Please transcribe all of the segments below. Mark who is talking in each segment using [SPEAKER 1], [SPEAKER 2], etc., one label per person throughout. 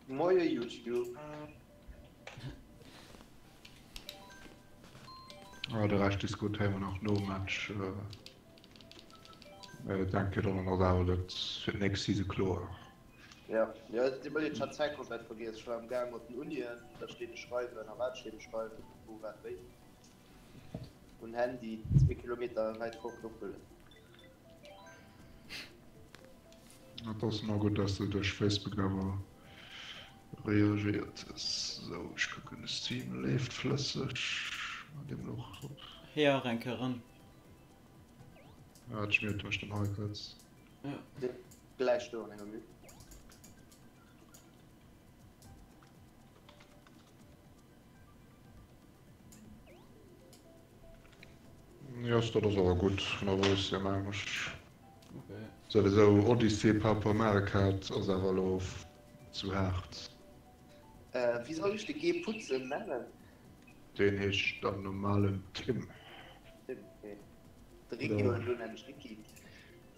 [SPEAKER 1] Moie YouTube.
[SPEAKER 2] Ah, de Rescht diskutéiere mer nach nom Match. Mä denke dann ass awer dat fir d'nächst Season kloer.
[SPEAKER 1] Ja, ja, et iwwerleet, ech hat d'Zäit komplett vergiess. Ech war am Gaang mat den Unien, da steet e Schreiwen a wat steet e Schreiwen, wou wat wéi. Un Handy zwee Kilometer wäit fort ophuelen.
[SPEAKER 2] Et ass ëmmer gutt, dass de duerch Facebook awer reagéiert hues. Sou, ech kucken, de Stream leeft flësseg. Mat deem elo och.
[SPEAKER 3] Hee och eng Kéier eran.
[SPEAKER 2] Ah, ech mute mech dann hei kuerz.
[SPEAKER 3] Ja.
[SPEAKER 1] Sinn gläich do an enger Minutt.
[SPEAKER 2] Yes, dat ass awer gutt vun der Borussia, mengen ech. Souwisou Odyssey par rapport Mario Kart ass awer elo zu haart.
[SPEAKER 1] Wéi soll ech de Gee Putzen nennen?
[SPEAKER 2] Deen heescht am normalen Tim.
[SPEAKER 1] Tim, ok. De Ricky oder elo nennen ech Ricky.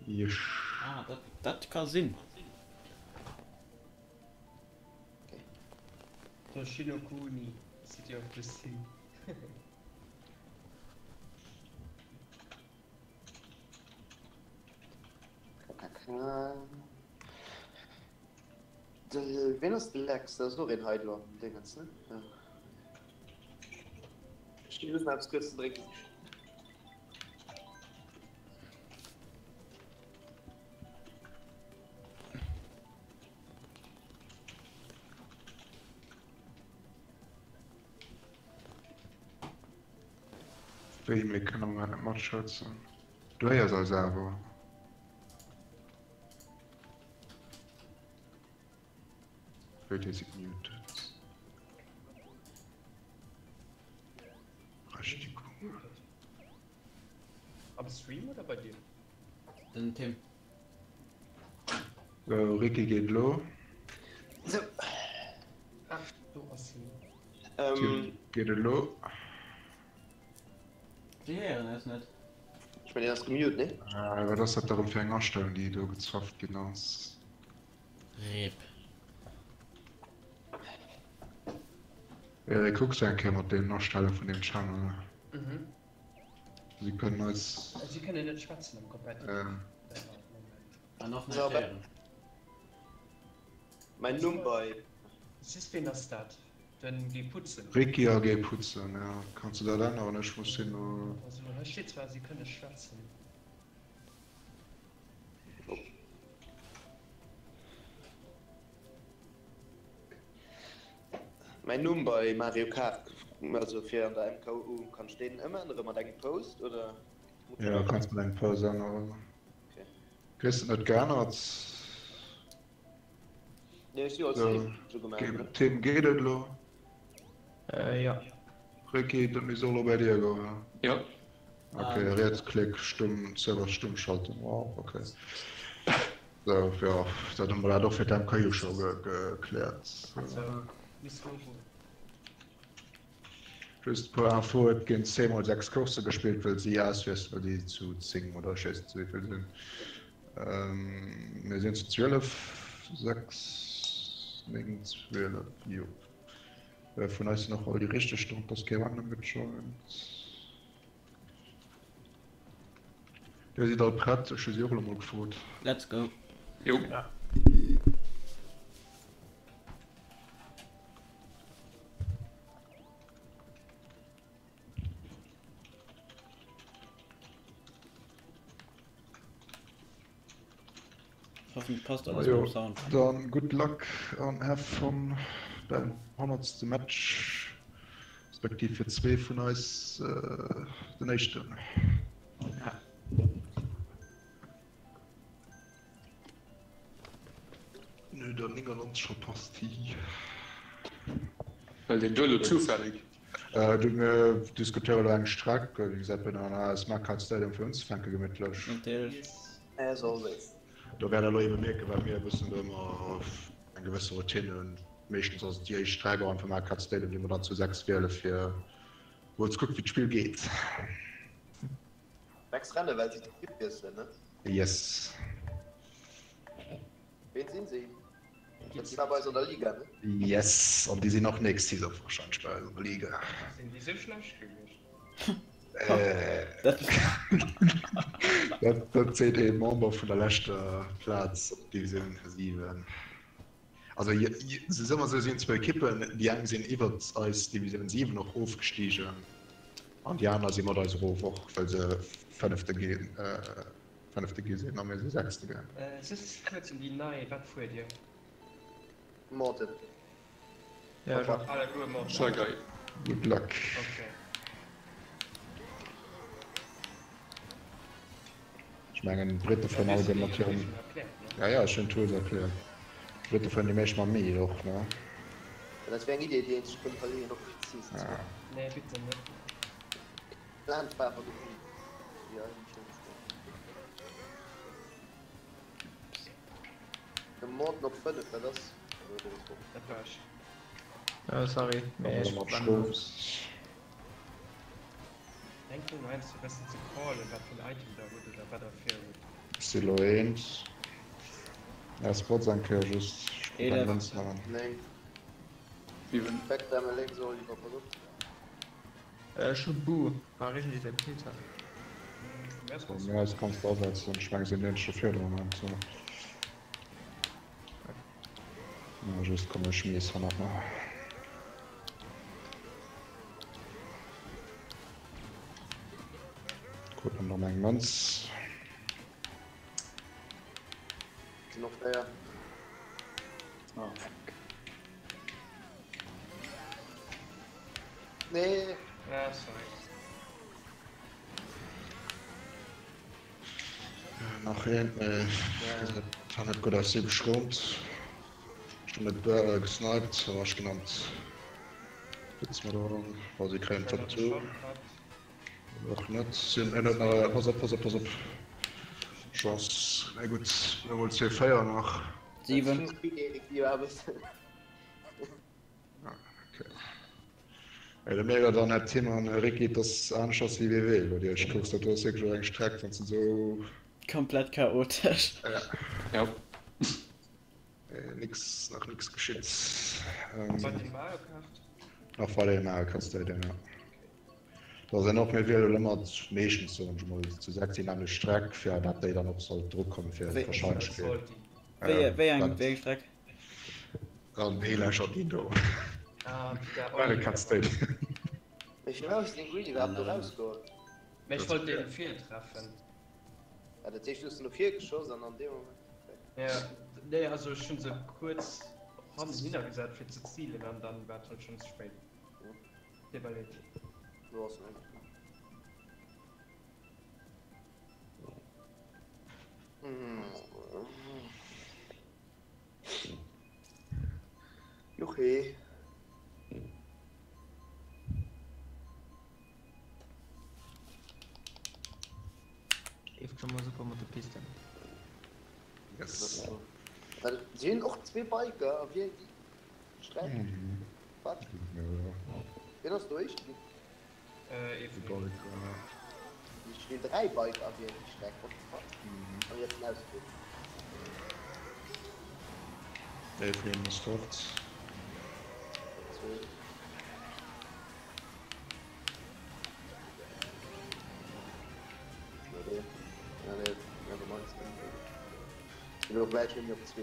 [SPEAKER 2] Jesch.
[SPEAKER 3] Ah, dat, dat ka sinn.
[SPEAKER 4] Toshinokuni, City of the Sea.
[SPEAKER 1] De wien ass de Lex? Dat ass och een hei do am Dingens, ne? Ja. Ech gi just nach eppes kuerz ze drénken.
[SPEAKER 2] Wéi, mir kënnen am Moment net matschwätzen? Du héiers eis awer. Wéi, dir sidd muted. Berechtigung.
[SPEAKER 4] Am Stream oder bei dir?
[SPEAKER 3] Den Tim.
[SPEAKER 2] Sou, Ricky geet elo.
[SPEAKER 1] Sou.
[SPEAKER 4] Ach, do ass hien.
[SPEAKER 2] Tim geet elo.
[SPEAKER 3] Si héieren eis net.
[SPEAKER 1] Ech mengen, hien ass gemute, nee?
[SPEAKER 2] Wat ass dat da rëm fir eng Astellung, déi do gezafft ginn ass?
[SPEAKER 3] Rip.
[SPEAKER 2] Eric, kucks du eng Kéier mat deenen Astellunge vun deem Channel?
[SPEAKER 4] Mhm.
[SPEAKER 2] Si kënnen eis.
[SPEAKER 4] Si kënnen net schwätzen am Competitive.
[SPEAKER 3] An och net héieren.
[SPEAKER 1] Mäin Numm bei.
[SPEAKER 4] Sis ween ass dat? Den Geh putzen.
[SPEAKER 2] Ricky a Geh putzen, ja. Kanns du dat änneren? Ech muss hien no.
[SPEAKER 4] Also hei steet zwar si kënne schwätzen.
[SPEAKER 1] Mäin Numm bei Mario Kart, also fir an der MKU, kann ech deen ëmännere mat engem Post oder?
[SPEAKER 2] Jo, kanns mat engem Post änneren. Kriss de net geännert?
[SPEAKER 1] Nee, ech si jo als Tim sou gemaach, ne?
[SPEAKER 2] Tim, geet et elo?
[SPEAKER 4] Jo.
[SPEAKER 2] Ricky, dat misst och elo bei dir goen.
[SPEAKER 5] Jo.
[SPEAKER 2] Ok, Rietsklick, Stumm, Server stumm schalten. Wow, ok. Sou, jo, dat hu mer dat och fir d'MKU scho gekläert. Just pour info, et ginn 10 mol 6 Coursse gespillt, well si auswiesselen, well si zu 10 oder ech weess net zu wéivill sinn. Mir sinn zu 12, 6, 9, 12, jo. Vun eis sinn och all déi richteg do, et ass kee random gejoint. Dir sidd all prett? Ech hu si och elo mol gefrot.
[SPEAKER 3] Let's go.
[SPEAKER 5] Jo.
[SPEAKER 3] Hoffentlich passt alles mam Sound.
[SPEAKER 2] Dann good luck an have fun beim honnertste Match, respektiv fir zwee vun eis den éischten. No der 99 verpasst, hihi.
[SPEAKER 5] Well deen do elo zufällig.
[SPEAKER 2] Du mir diskutéiere lo eng Streck, wéi gesat bei den AS Marquardt Stadium fir unzefänke gemittlech.
[SPEAKER 3] Natierlech.
[SPEAKER 1] As always.
[SPEAKER 2] Do wäert der elo ebe mierken, well mir e bëssen do ëmmer eng gewësse Routine hunn. Meeschtens ass et déi éischt Streck och am Marquardt Stadium, déi mer dann zu 6 wiele fir mol ze kucken, wéi d'Spill geet.
[SPEAKER 1] 6 Rennen, well si d'Ekipp wiesselen, ne?
[SPEAKER 2] Yes.
[SPEAKER 1] Ween sinn si? Dat si war bei eis an der Liga, ne?
[SPEAKER 2] Yes, an déi sinn och nächst Saison warscheinlech bei eis an der Liga.
[SPEAKER 4] Sinn déi sou schlecht gewiescht?
[SPEAKER 2] Dat dat seet ee Member vun der leschter Plaz op Divisioun 7. Also se soe mer sou, sinn zwou Ekippen, déi eng sinn iwwert eis Divisioun 7 och ofgestigen an déi aner si mat eis erof och well se Fënnefte ginn, Fënnefte gi sinn a mir si Sechste ginn.
[SPEAKER 4] Just kuerz un déi nei, wat fuert Dir?
[SPEAKER 1] Morton.
[SPEAKER 4] Ja, ech och. Alleguer Morton.
[SPEAKER 5] Shy Guy.
[SPEAKER 2] Good luck.
[SPEAKER 4] Okay.
[SPEAKER 2] Ech mengen d'Britte fueren alleguer mat hirem, ja ja ech hunn d'Tools erkläert. D'Britte fueren déi meescht mam Mii och, ne?
[SPEAKER 1] Dat wär eng Idee déi een sech kéint iwwerleeën och fir d'Season 2.
[SPEAKER 4] Nee bitte net.
[SPEAKER 1] Plant war awer de Mii déi eigentlech steet. De Morton op 5, dat ass.
[SPEAKER 4] Dat war ech.
[SPEAKER 6] Oh sorry, mee ech war.
[SPEAKER 4] Denkt drun heiansdo e bessen ze callen wat fir en Item der hutt oder wat der vir hutt.
[SPEAKER 2] Ech si lo eens. Ja spots eng Kéier just, ech kucken eng Münz man.
[SPEAKER 1] 9.
[SPEAKER 5] 7.
[SPEAKER 1] Backdammen lénks Oliver, pass op.
[SPEAKER 6] Ech hu Boo, war richteg säi Peter.
[SPEAKER 2] Vun mir aus kanns de asetzen, ech meng sinn den scho virdrun an sou. Ja just komm ech schmiess hannert mer. Krut en dann eng Mënz.
[SPEAKER 1] Sinn och 4.
[SPEAKER 3] Oh fuck.
[SPEAKER 1] Nee.
[SPEAKER 4] Ah sorry.
[SPEAKER 2] Nach een, mee gesäit zwar net gutt aus, si geschrompt. Ech hunn net gesniped, awer ech genannt. Witz mer do, wa si kréien Top 2. Och net, si hunn en huet nach, pass op, pass op, pass op. Chance, mee gutt, mir mol 2, 4 nach.
[SPEAKER 3] 7.
[SPEAKER 2] Ey, de Mega dann hat Tim an Ricky, dass anescht ass wéi WW elo déi ech kucks, dat do ass wierklech och eng Streck wann s de sou.
[SPEAKER 3] Komplett chaotesch.
[SPEAKER 2] Ja.
[SPEAKER 5] Ja.
[SPEAKER 2] Nix, nach nix geschitt.
[SPEAKER 4] Bei dem Mario Kart?
[SPEAKER 2] Nach bei dem Mario Kart Stadium, ja. Da sinn och mir wielen ëmmer meeschtens soen ech mol zu 6 déi nämmlecht Streck fir dat déi dann och sollt dru kommen fir
[SPEAKER 3] Wahrscheinlechkeet. Wéi wéi eng wéi eng Streck?
[SPEAKER 2] An Heelächer déi do.
[SPEAKER 4] Ah,
[SPEAKER 2] Mario Kart Stadium.
[SPEAKER 1] Mee firwat hues de den Greedy iwwerhaapt do rausgeholl?
[SPEAKER 4] Mee ech wollt deen vir treffen.
[SPEAKER 1] Ah, dat heescht du hues en no vir geschoss an an deem Moment.
[SPEAKER 4] Ja, nee, also ech hunn se kuerz hannen hinnergesat fir ze zilen an dann war et halt schonn ze spéit. Deet mer leed.
[SPEAKER 1] Do ass en. Juchee.
[SPEAKER 6] Leeft schon mol super mat de Pisten.
[SPEAKER 2] Yes.
[SPEAKER 1] Well si hunn och zwee Biker a wien déi Streck? Wat? Wien ass do éischt ginn?
[SPEAKER 4] Evelyne.
[SPEAKER 1] Ech stinn 3 Biker a wien déi Streck? What the fuck? An jetzt den Ausflug.
[SPEAKER 2] Evelyne ass fort.
[SPEAKER 1] Zwee.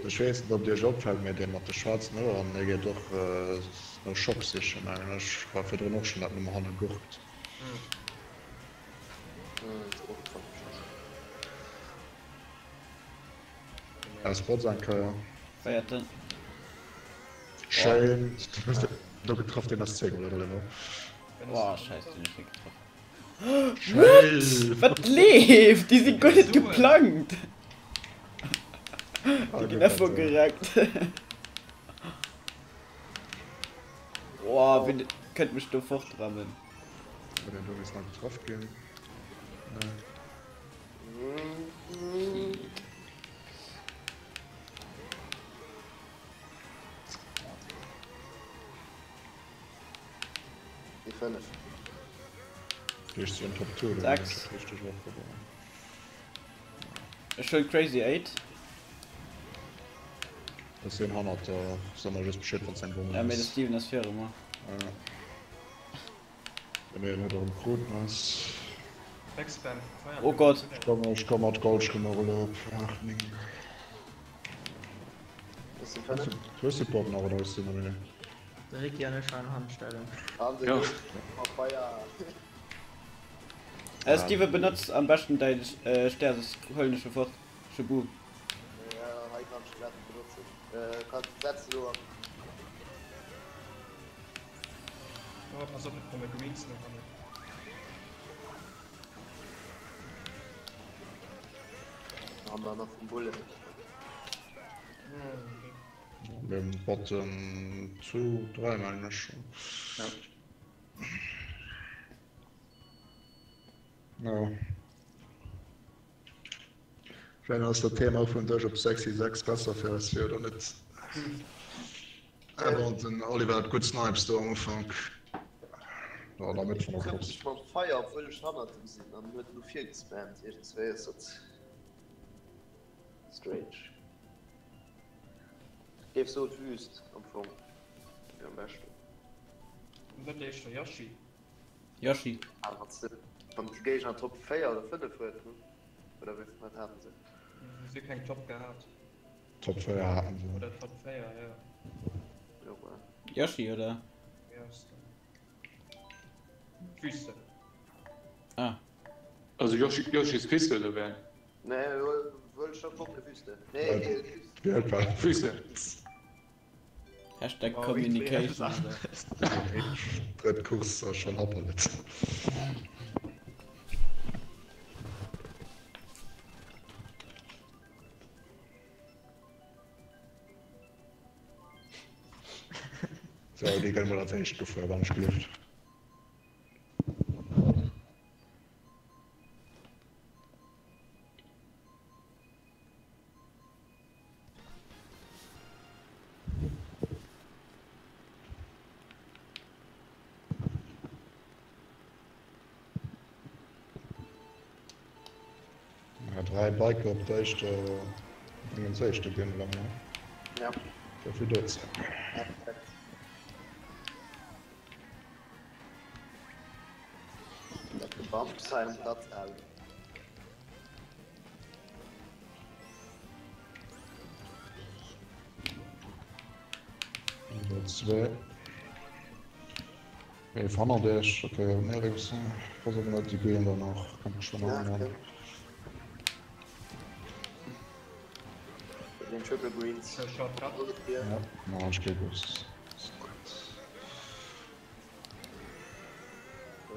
[SPEAKER 2] Ech weess net ob et iech opfält, mee dee mat de schwaarzen Oueren, dee geet och no Schock sichen mengen ech. War virdrun och schonn dat nom hanne gurkt. Aus Botz eng Kéier.
[SPEAKER 3] Véierten.
[SPEAKER 2] Schéin. Do getraff, deen ass 10 oder Oliver.
[SPEAKER 3] Boah, scheiße, den ech net getraff. What? Wat leeft? Déi si guer net geplangt. Déi ginn einfach gereckt. Boah, wien kënnt mech do fortrammen?
[SPEAKER 2] Huet een do nees nach getraff ginn? Nee.
[SPEAKER 1] Déi 5.
[SPEAKER 2] Duerch si en Top 2 oder
[SPEAKER 3] 6. Ech huelen Crazy 8.
[SPEAKER 2] Ech sinn hannert der, so mer just Bescheed wann eng Bomm
[SPEAKER 3] Ja mee de Steven ass viru mer.
[SPEAKER 2] Ja. Mee en huet erëm krut, nice.
[SPEAKER 4] Backspam
[SPEAKER 3] Oh Gott.
[SPEAKER 2] Ech komm, ech komm mat Goldschrimmer elo op 8, 9. Hues du d'Bomm nach oder hues du net méi?
[SPEAKER 6] De Ricky an ech waren Handstellung.
[SPEAKER 1] Ja.
[SPEAKER 3] Äh Steven benotz am beschten däin Stär soss huelen ech e fort. Schubu.
[SPEAKER 4] Oh, pass op, et komme Greens no hannen.
[SPEAKER 1] An dann nach vum Bullen.
[SPEAKER 2] Mir Bottom 2, 3 mengen ech.
[SPEAKER 5] Ja.
[SPEAKER 2] Ja. Vläicht ass dat Thema vun Dësch op 666 besser fir eis fir oder net. Awer den Oliver hat gutt Snipes do am Ufank. Ja, an der Mëtt vun der
[SPEAKER 1] Trëfft
[SPEAKER 2] Course.
[SPEAKER 1] mech mam Feier obwuel ech hannert em sinn an huet no vir gespammt. Iergendswéi ass dat strange. Géif soen d'Wüst am Fong wier am beschten.
[SPEAKER 4] Net éischter Yoshi?
[SPEAKER 3] Yoshi.
[SPEAKER 1] Ah, wann de wann de Géigner Top 4 oder 5 huet, hm? Oder wéi wat haten se?
[SPEAKER 4] Si keng Top gehat.
[SPEAKER 2] Top 4 haten se.
[SPEAKER 4] Oder Top 4, ja.
[SPEAKER 1] Jo, well.
[SPEAKER 3] Yoshi oder?
[SPEAKER 4] Ja, Wüste.
[SPEAKER 3] Ah.
[SPEAKER 5] Also Yoshi, Yoshi's Piste oder wär?
[SPEAKER 1] Nee, wëll schon gucken, Wüste. Nee, nee, Wüste.
[SPEAKER 5] Wüste.
[SPEAKER 3] Hashtag Communication.
[SPEAKER 2] Drëtt Course ass schon happerlet. So, déi gëtt mol als éischt gefuer, wann ech gelift. Ja, 3 Biker op der éischter Dingens éischte ginn lang ne?
[SPEAKER 1] Ja.
[SPEAKER 2] Dofir dozou.
[SPEAKER 1] Perfekt. Dat gebampt hei am Platz halen.
[SPEAKER 2] Zwei. Nee, hannert Iech. Okay, nee, pass op net, déi Green dann nach. Kann ich schon
[SPEAKER 1] Ja,
[SPEAKER 2] anhören.
[SPEAKER 1] Den Triple Greens.
[SPEAKER 4] Shortcut.
[SPEAKER 2] Ja, na, ich geh los.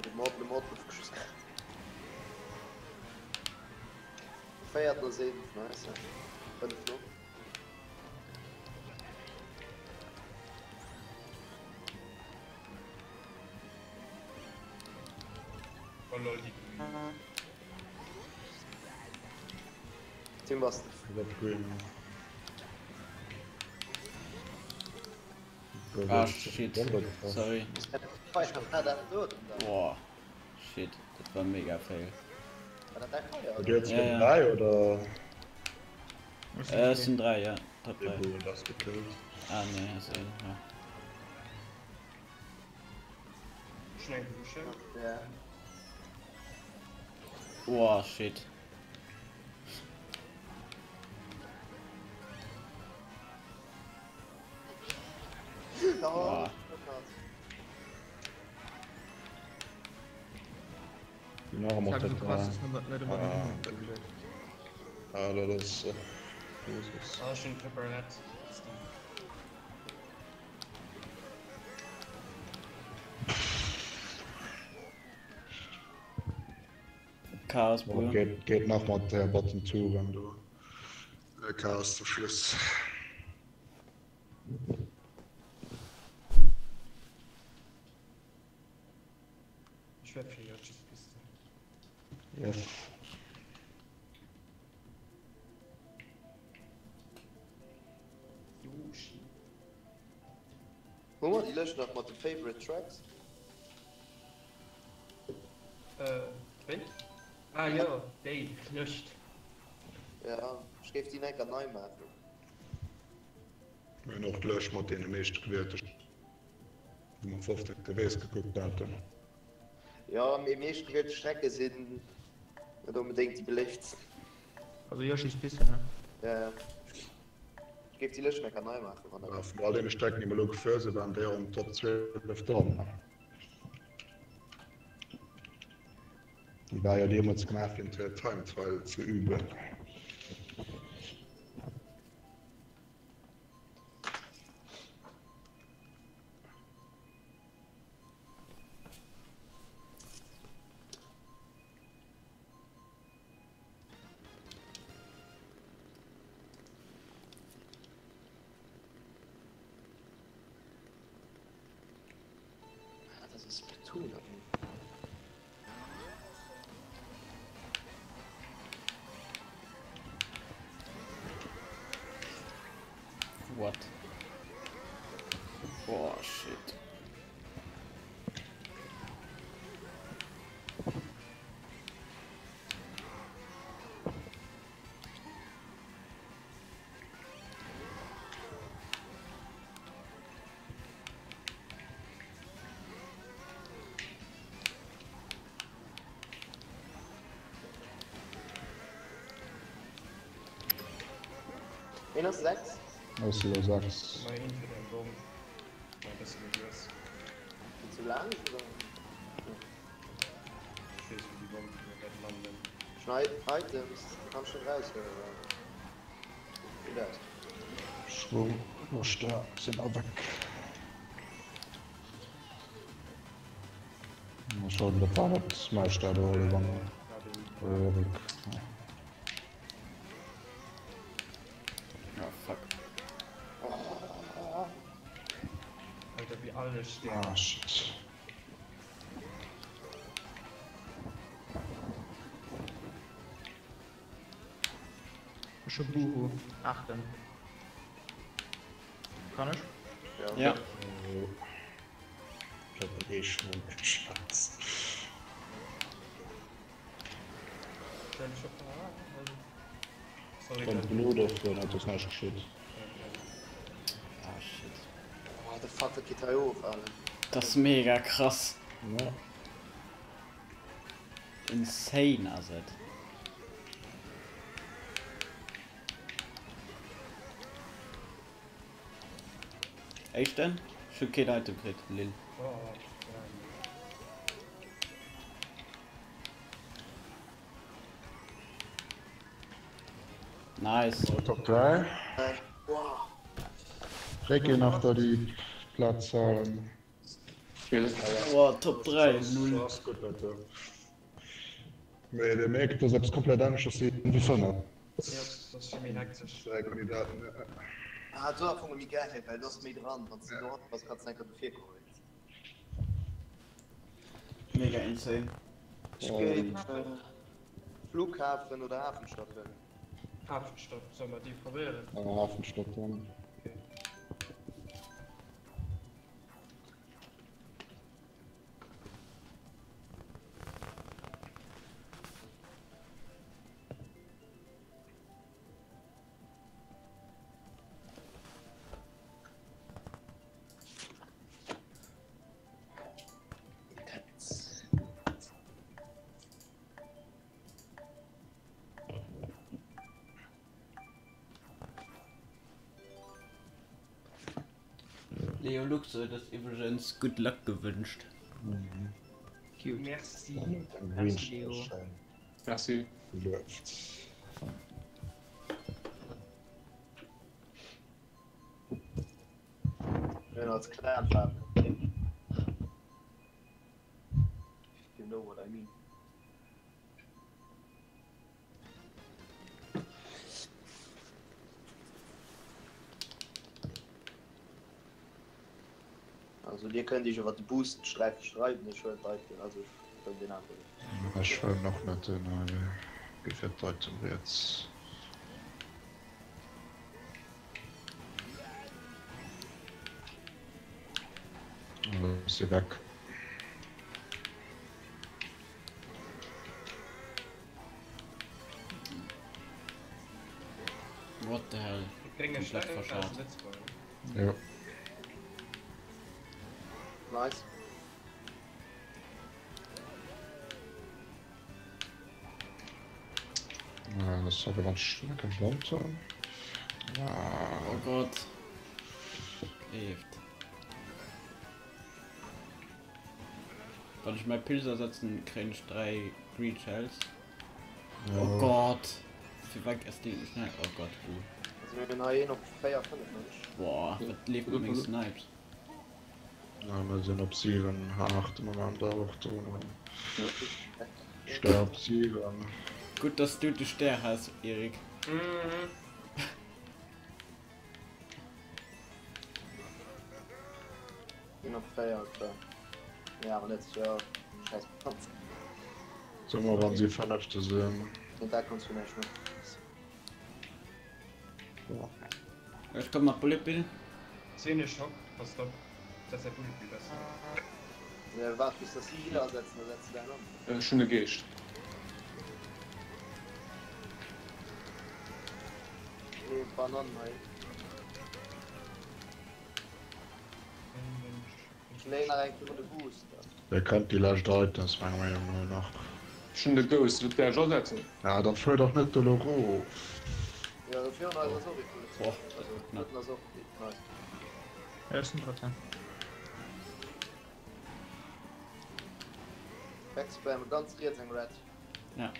[SPEAKER 1] De Mod, de Mod geschoss. Féiert no 7, nice. 5 no.
[SPEAKER 4] Oh lol, déi
[SPEAKER 1] Tim bass de.
[SPEAKER 2] Dat Green.
[SPEAKER 3] Ah shit, sorry. Boah, shit, dat war mega fail.
[SPEAKER 2] Geht's
[SPEAKER 3] Ja,
[SPEAKER 2] ja,
[SPEAKER 3] ja.
[SPEAKER 2] 3 oder?
[SPEAKER 3] Äh, es sind 3, ja. Top 3.
[SPEAKER 2] Oh, das gekillt.
[SPEAKER 3] Ah nee, also, ja.
[SPEAKER 4] Schnell Dusche.
[SPEAKER 1] Ja.
[SPEAKER 3] Boah, shit.
[SPEAKER 1] Oh,
[SPEAKER 3] Boah.
[SPEAKER 2] Genau,
[SPEAKER 6] Ich
[SPEAKER 2] mat
[SPEAKER 6] hab
[SPEAKER 2] der
[SPEAKER 6] so krass,
[SPEAKER 2] 3.
[SPEAKER 6] dass man net immer
[SPEAKER 2] Ah.
[SPEAKER 6] den Hund gesehen.
[SPEAKER 2] Ah, dat ass. Äh, Jesus.
[SPEAKER 4] Ah, schon Triple Red.
[SPEAKER 3] Chaos
[SPEAKER 2] Oh,
[SPEAKER 3] pur.
[SPEAKER 2] geht, geht nach mat der Bottom 2 wenn du äh, Chaos zum Schluss.
[SPEAKER 4] Ich werd fir Yoshi's Piste.
[SPEAKER 2] Yes.
[SPEAKER 4] Yoshi.
[SPEAKER 1] Hu mer déi Lëscht nach mat de Favorite Tracks?
[SPEAKER 4] Äh, wéi? Ah jo, déi Lëscht.
[SPEAKER 1] Ja, ech géif déi enker nei maachen.
[SPEAKER 2] An och d'Lëscht mat deene meescht gewielte wou mer 15 TVs gekuckt haten.
[SPEAKER 1] Jo, mee meescht gewielte Strecke sinn net onbedéngt déi beléiftsten.
[SPEAKER 6] Also Yoshi's Piste, ne?
[SPEAKER 1] Ja, ja. Ech géif déi Lëscht eng Kéier nei maachen, wann der.
[SPEAKER 2] Vun all deene Strecken, déi mer elo gefuer sinn, waren déi och an den Top 12 dran. Déi war jo deemools gemaach fir den Time Trial ze üben.
[SPEAKER 1] Ah, dat ass Splatoon.
[SPEAKER 3] What? Oh shit.
[SPEAKER 1] Ween ass 6?
[SPEAKER 2] Ech si lo 6.
[SPEAKER 4] Mei een fir deng Bomm. Mei e bësse méi lues.
[SPEAKER 1] Sinn ze laang oder?
[SPEAKER 4] Ech weess wou déi Bomm wäert landen.
[SPEAKER 1] Schneid Items, du kanns schon raushuelen. Gutt aus.
[SPEAKER 2] Schwung, Loschter sinn all weg. Mal schauen, dat war net mäi Start oder wann.
[SPEAKER 3] Oh fuck.
[SPEAKER 4] Alter, wéi alle stinn.
[SPEAKER 2] Ah shit.
[SPEAKER 6] Ech hu Buhu. Aachten. Kann ech?
[SPEAKER 3] Ja.
[SPEAKER 2] Ich hab den eh schon geschwatzt.
[SPEAKER 4] Sorry,
[SPEAKER 2] Wann d'Blut ofhuelen, hat ass näischt geschitt.
[SPEAKER 3] Ah shit.
[SPEAKER 1] What the fuck, wat geet hei of, Alan?
[SPEAKER 3] Dat ass mega krass.
[SPEAKER 2] Ja.
[SPEAKER 3] Insane ass et. Éischten? Ech hunn keen Item kritt, lil. Nice.
[SPEAKER 2] Top 3. Réckee nach da déi Plaz halen.
[SPEAKER 3] Oh, Top 3, lul.
[SPEAKER 2] Ass gutt, dat do. Mee dir mierkt, dat ass eppes komplett aneschters wéi 5.
[SPEAKER 4] Jo, dat ass vill méi hektesch.
[SPEAKER 2] 3 Kandidaten, ja.
[SPEAKER 1] Ah, do am Fong méi geil, well do ass méi dran. Wann s de do bass, kanns de enker dofir kommen.
[SPEAKER 3] Mega insane.
[SPEAKER 1] Ech géif Flughafen oder Hafenstadt huelen.
[SPEAKER 4] Hafenstadt, solle mer déi probéieren?
[SPEAKER 2] Hafenstadt dann.
[SPEAKER 4] Okay.
[SPEAKER 3] Leo Lux huet eis iwwregens Good Luck gewënscht.
[SPEAKER 6] Cute.
[SPEAKER 4] Merci.
[SPEAKER 6] Merci Leo.
[SPEAKER 5] Merci.
[SPEAKER 2] Lueft.
[SPEAKER 1] Mir hunn als Clan Farben. If you know what I mean. Also dir kënnt iech iwwer de Boost-Sträife streiden, ech huelen d'Item, also ech huelen deen aneren.
[SPEAKER 2] Ech huelen och net den hei, gi fir d'Item riets. Ass se weg.
[SPEAKER 3] What the hell?
[SPEAKER 4] Grénge
[SPEAKER 3] Komplett
[SPEAKER 4] Steng,
[SPEAKER 3] verschat.
[SPEAKER 4] also Lëtzebuerger.
[SPEAKER 2] Jo.
[SPEAKER 1] Nice.
[SPEAKER 2] Ja, sorry, wann ech net gebommt hunn. Ah.
[SPEAKER 3] Oh Gott. Leeft. Wann ech mäi Pilz asetzen, kréien ech 3 Green Shells.
[SPEAKER 2] Ja.
[SPEAKER 3] Oh Gott. Firwat ass deen schnell? Oh Gott, buh.
[SPEAKER 1] Also mir hunn hei een op 4, 5 mensch.
[SPEAKER 3] Boah, wat leeft mat menge Snipes?
[SPEAKER 2] Ja, mir sinn op 7, 8 de Moment och do. Stär op 7.
[SPEAKER 3] Gutt, dass du de Stär has, Eric.
[SPEAKER 4] Mhm.
[SPEAKER 1] Sinn op 4, okay. Ja, awer net, jo, scheiß Panzer.
[SPEAKER 2] So mal, wann sie fënnefte sinn.
[SPEAKER 1] Nee, dat konns du näischt méi.
[SPEAKER 2] Ja.
[SPEAKER 3] Ech komm mat Bullet Bill.
[SPEAKER 4] Zwee Schock, passt op, dass säi Bullet Bill besser.
[SPEAKER 1] Ja, waart bis dass si Healer asetzen, da setz du däin an.
[SPEAKER 5] Ech hunn e Geescht.
[SPEAKER 1] Nee, Banan hei. Ech léien nach eng Kéier un de Booster.
[SPEAKER 2] Dir kënnt déi lescht Items menger Meenung no nach.
[SPEAKER 5] Ech hunn de Ghost, wëllt der ech asetzen?
[SPEAKER 2] Ja, dann fuer dach net do lo rof.
[SPEAKER 1] Jo, do virun eis ass och ee vun
[SPEAKER 3] Boah,
[SPEAKER 1] den
[SPEAKER 3] dat
[SPEAKER 1] also
[SPEAKER 3] war knapp.
[SPEAKER 1] drëtten ass och ee vun eis.
[SPEAKER 6] Ja, ech sinn drëtten.
[SPEAKER 1] Backspam, ganz riets eng Red.
[SPEAKER 3] Ja.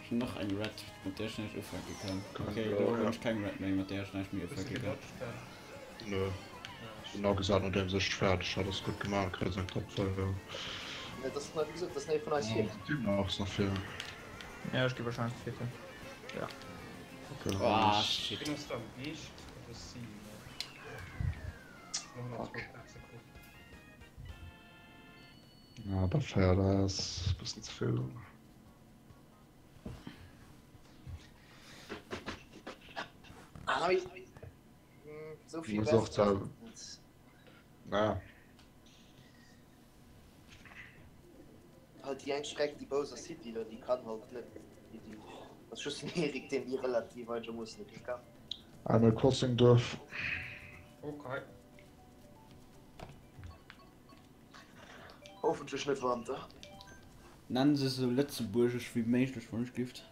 [SPEAKER 3] Ech hunn nach eng Red, mat där ech näischt ufänke kann. Okay, elo hunn ech keng Red méi, mat där ech näischt méi
[SPEAKER 4] Hues de
[SPEAKER 3] ufänke kann.
[SPEAKER 4] gedodged, Ben?
[SPEAKER 2] Nö. Genau gesat nodeems ech fäerdeg hat, ass gutt gemaach, kréis eng Top 5.
[SPEAKER 1] Nee, dat ass wéi gesot, dat ass nee vun eis vir.
[SPEAKER 2] Team nach ass nach vir.
[SPEAKER 6] Ja, ech gi wahrscheinlech Zweeten. Ja.
[SPEAKER 2] Okay,
[SPEAKER 3] Ah,
[SPEAKER 2] nice.
[SPEAKER 3] shit.
[SPEAKER 4] Ween ass do am Geescht? Dat ass si, ne? Noch nach zwou Plaze krut.
[SPEAKER 2] Ja, da feiert ass bëssen ze vill.
[SPEAKER 1] Ah, hm, so viel
[SPEAKER 2] Muss och
[SPEAKER 1] besser.
[SPEAKER 2] Na.
[SPEAKER 1] Halt déi eng Streck, déi Bowser City do, déi kann halt net. Déi, déi, ass just den Erik, deen déi relativ einermoossen okay kann.
[SPEAKER 2] Animal Crossing Duerf.
[SPEAKER 4] Okay.
[SPEAKER 1] Hoffentlech net Wanter.
[SPEAKER 3] Nenn se sou lëtzebuergesch wéi méiglech wann ech gift.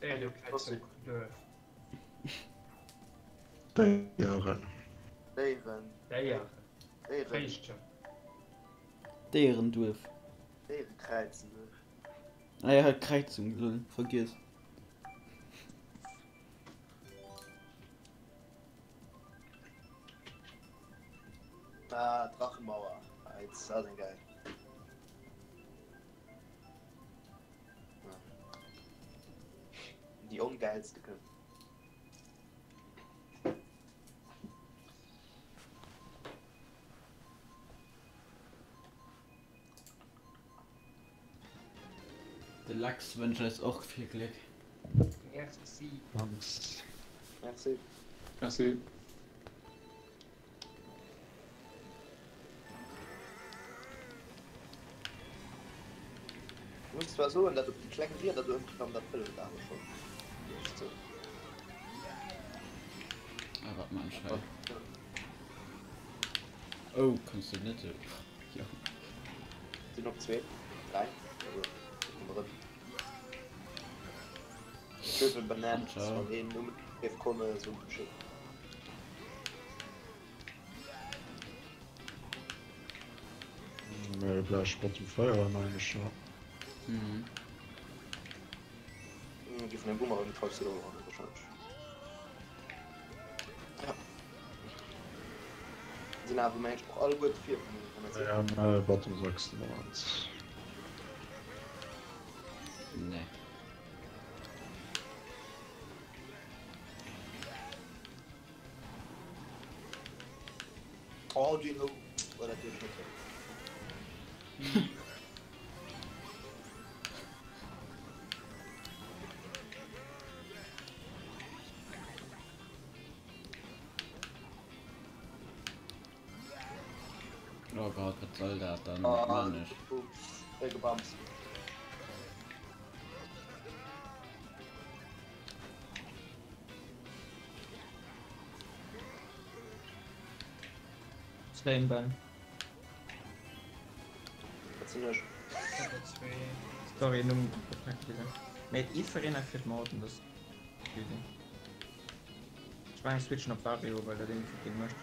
[SPEAKER 4] Déierekräizung Duerf.
[SPEAKER 2] Déieren.
[SPEAKER 1] Déieren.
[SPEAKER 4] Déieren.
[SPEAKER 1] Déieren.
[SPEAKER 4] Féischten.
[SPEAKER 3] Déierenduerf.
[SPEAKER 1] Déierekräizenduerf.
[SPEAKER 3] Ah ja, Kräizung, lol, vergiess.
[SPEAKER 1] Ah, Drachenmauer. Ah, jetzt ass eng geil. Ja. Déi ongeilste kënnt.
[SPEAKER 3] De Lachs wënscht eis och vill Gléck.
[SPEAKER 4] Merci.
[SPEAKER 1] Merci.
[SPEAKER 5] Merci.
[SPEAKER 1] Ich muss zwar soen, dat op déi kleng Rieder do ëmklammen, dat hëlleft awer schonn. Echt sou.
[SPEAKER 3] Ah, wat man schnell. Oh, kannst du net sou. Jo.
[SPEAKER 1] Sinn op zwee, dräi, also ronderëm. Triple Bananas,
[SPEAKER 3] Ciao.
[SPEAKER 1] wann een Numm géif komme, so Bescheed.
[SPEAKER 2] Nee, vläicht mat dem Feier mengen ech, ja.
[SPEAKER 3] Mhm.
[SPEAKER 1] Hm, Gi vun engem Boomerang getraff, si och wahrscheinlech. Ja. Sinn awer mengen ech och alleguer vir vun den Informatiounen.
[SPEAKER 2] Ja, nee, Bottom 6 de Moment.
[SPEAKER 3] Nee.
[SPEAKER 1] Oh, deen do war dat duerch net.
[SPEAKER 3] Oh Gott, wat soll dat dann?
[SPEAKER 1] Ah,
[SPEAKER 3] Mann, ech.
[SPEAKER 1] Voll gebamst.
[SPEAKER 6] extrem Ben.
[SPEAKER 1] Dat sinn ech.
[SPEAKER 6] Sorry, Numm vergessen. Mee Yves-Arena fiert Morten, dat ass easy. Ech war eng switchen op Vario, well dat een vill mécht.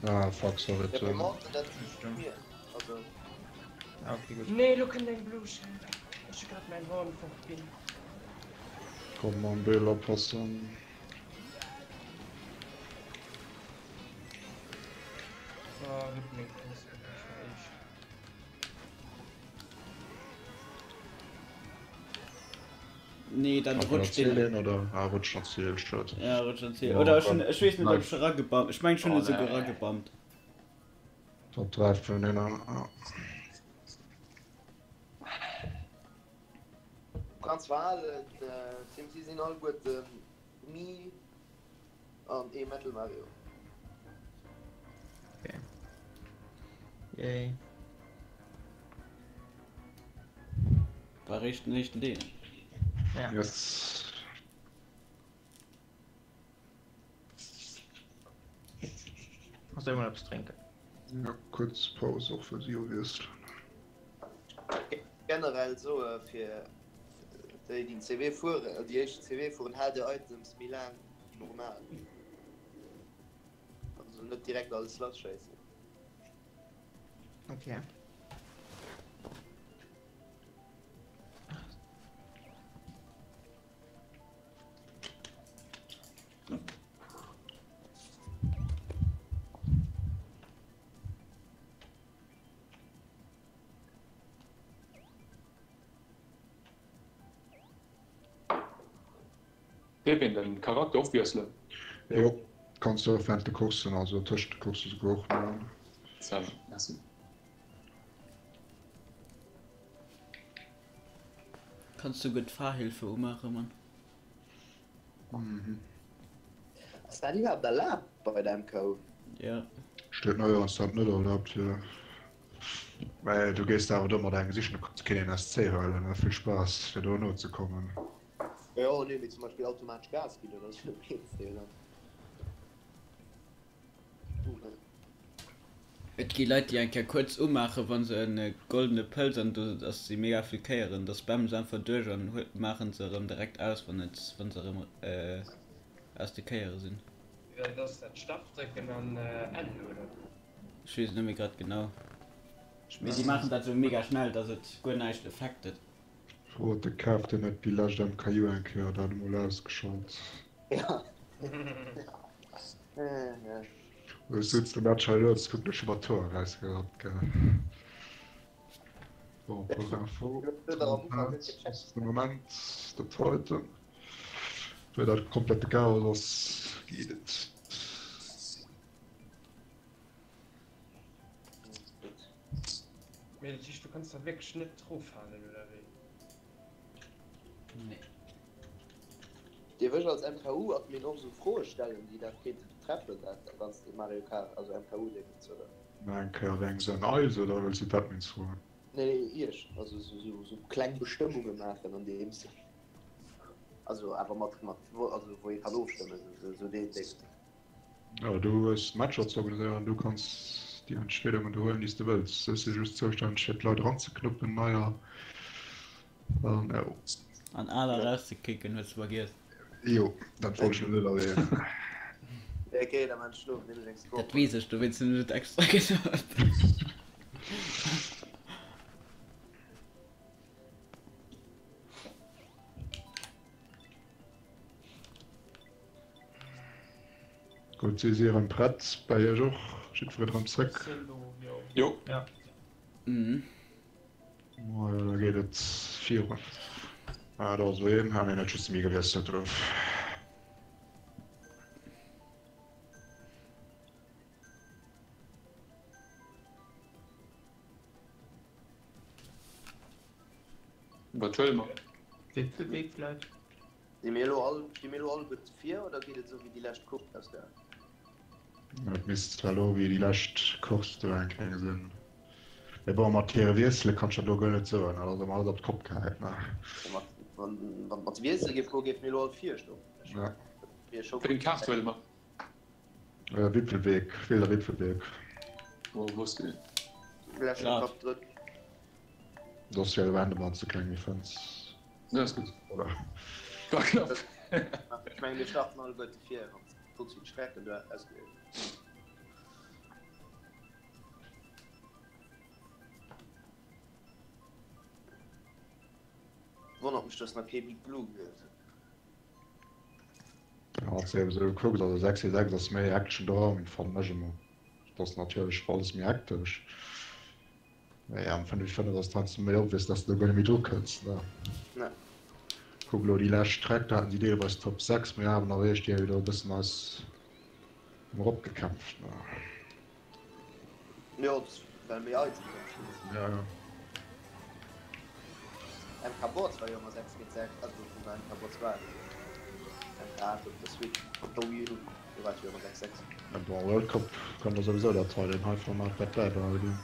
[SPEAKER 2] Ah fuck, sorry.
[SPEAKER 1] Ja, mee Morten, dat si mir. Also.
[SPEAKER 6] Ah, okay, gutt.
[SPEAKER 4] Nee, lo kënnt eng Blue Shell. Ech hu grad mäin Horn fort ginn.
[SPEAKER 2] Komm mam Bill oppassen.
[SPEAKER 4] Oh, rip meng Konsol, ech war éischt.
[SPEAKER 3] Nee, dann
[SPEAKER 2] Kann
[SPEAKER 3] rutscht den.
[SPEAKER 2] Ziel oder? Ah, rutscht an Ziel, schued.
[SPEAKER 3] Ja, rutscht an Ziel.
[SPEAKER 2] Ja,
[SPEAKER 3] Oder ech
[SPEAKER 2] dann-
[SPEAKER 3] hun, ech weess net, ob
[SPEAKER 2] Nein.
[SPEAKER 3] ech eragebammt. Ech meng, ech hun
[SPEAKER 5] Oh,
[SPEAKER 3] e souguer
[SPEAKER 5] nee.
[SPEAKER 3] eragebammt.
[SPEAKER 2] Top 3 vun hinnen. Ja.
[SPEAKER 1] Du kanns wahlen, Tim, si sinn alleguerten Mii an ee Metal Mario.
[SPEAKER 6] Okay. Yay.
[SPEAKER 3] War réischt den éischten Deel.
[SPEAKER 6] Ja.
[SPEAKER 2] Yes.
[SPEAKER 6] Soll ech mol eppes drénken?
[SPEAKER 2] Ja, kurz Pause och fir si obviously.
[SPEAKER 1] Generell soe fir déi déi den CW fueren, déi éischt CW fueren, haalt är Items méi laang wéi normal. Also net direkt alles lass schéissen.
[SPEAKER 6] Okay.
[SPEAKER 5] Dierf een den Charakter och wiesselen?
[SPEAKER 2] Jo, kanns du och während de Coursen, also tëscht de Coursen souguer och man.
[SPEAKER 5] Ça va, merci.
[SPEAKER 3] Kanns du gutt Fahrhilfe umaachen, Mann.
[SPEAKER 2] Mhm.
[SPEAKER 1] Ass dat iwwerhaapt erlaabt bei der MKU?
[SPEAKER 3] Ja.
[SPEAKER 2] Steet neierdings dat net erlaabt, jo. Mä du gees awer do mat engem sichen, du kanns keen en SC huelen, ne? Vill Spaass fir do no ze kommen.
[SPEAKER 1] Jo, nee, mee zum Beispill automatesch Gas ginn oder sou, weess de jo dann.
[SPEAKER 3] Et gi Leit déi eng Kéier kuerz umaachen wann se en goldene Pëlz an do ass si mega vill Kéieren, da spammen se einfach duerch an maachen se erëm direkt aus wann et wann se erëm aus de Kéiere sinn.
[SPEAKER 4] Wéi ass dat Start drécken an N oder?
[SPEAKER 3] Ech weess et net méi grad genau, mee si maachen dat sou mega schnell dass et guer näischt affected.
[SPEAKER 2] Fro de Kev, deen huet déi lescht MKU eng Kéier dat emol ausgeschalt.
[SPEAKER 1] Ja.
[SPEAKER 2] Ech sutz de Match hei lues, kucken ech iwwer d'Tor erausgerannt, gell. Bon, pour info, ass de Moment dat heiten. Well dat komplette Chaos ass, geet et.
[SPEAKER 4] Mee dat heescht, du kanns da wierklech net drophalen, oder wéi?
[SPEAKER 3] Nee.
[SPEAKER 1] Dierf ech als MKU-Admin och esou Froe stellen, déi dat kéinte betreffen, dat ganzt Mario Kart, also MKU-Dingens, oder?
[SPEAKER 2] Nach eng Kéier, wéi eng se un eis oder wëlls du d'Admins froen?
[SPEAKER 1] Nee, nee, iech. Also esou kleng Bestëmmunge maachen an deem Sënn. Also awer mat, mat, also wou ee kann ofstëmmen, esou deen Ding.
[SPEAKER 2] Jo, du hues d'Matcher ze organiséieren, du kanns déi Entscheedungen do huelen, déi s de wëlls. Ech si just zoustänneg fir d'Leit eranzeknuppen, neier an jo.
[SPEAKER 3] An aler erauszekicken, hues de vergiess.
[SPEAKER 2] Jo, dat wollt ech elo net erwähnen.
[SPEAKER 1] Ok, da maan ech elo nämlech eng Score.
[SPEAKER 3] Dat weess ech, dowéinst hunn ech et extra gesot.
[SPEAKER 2] Gutt, si si erëm prett. Bei iech och? Jiddwereen erëm zréck?
[SPEAKER 5] Jo.
[SPEAKER 6] Ja.
[SPEAKER 3] Mhm.
[SPEAKER 2] Majo, da geet et virun. Ah, do ass elo een. Ah nee, dat just de Miguel Wiesselt drop.
[SPEAKER 5] Wat huele mer?
[SPEAKER 6] Wéi vill vläicht?
[SPEAKER 1] Si mir elo all, sti mir elo alleguerte vir oder geet et esou wéi déi lescht Course ausgaangen?
[SPEAKER 2] Et misst zwar elo wéi déi lescht Course do eng Kéier sinn, mee bon, mat hire Wiessele kann ech dat elo guer net soen, dat ass ëmmer alles op d'Kopp gehäit, ne?
[SPEAKER 1] Mat, wann, wann mat Wiessel géif goen, géife mir elo all vir stoen.
[SPEAKER 2] Ja.
[SPEAKER 1] Wier scho
[SPEAKER 5] Wéi eng Kaart huele mer?
[SPEAKER 2] Wipfelweg, Wilder Wipfelweg.
[SPEAKER 5] Wo wusst du?
[SPEAKER 1] Knapp drëtt.
[SPEAKER 2] Dat ass jo random an ze kleng méi fënns.
[SPEAKER 5] Ja, ass gutt.
[SPEAKER 2] Oder?
[SPEAKER 5] War knapp.
[SPEAKER 1] Ech mengen mir starten alleguerte vir, wann s kucks wéi d'Strecken do ausgesinn. Wonnert mech dass nach kee Big Blue gehuet huet.
[SPEAKER 2] Ja, wann s de esou kucks, also 6 géint 6 ass méi Action dran, fannen ech emol. Et ass natierlech alles méi hektesch. Mee am 5 géint 5 ass et heiansdo méi obvious, dass de do guer net méi dru kënns, ne?
[SPEAKER 1] Ne.
[SPEAKER 2] Kuck elo déi lescht Streck, do haten si deelweis Top 6, mee awer nach eréischt déi do e bëssen eis eropgekämpft, ne?
[SPEAKER 1] Jo, well méi Items am Spill sinn.
[SPEAKER 2] Ja, ja.
[SPEAKER 1] MK Boards war jo ëmmer 6 géint 6, also vun der MK Boards war MK 8 op der Switch, op der Wii U, do war et jo ëmmer 6 6.
[SPEAKER 2] Ja, bon, World Cup kann der souwisou dat hei, deen hei Format wäert bäibehale ginn.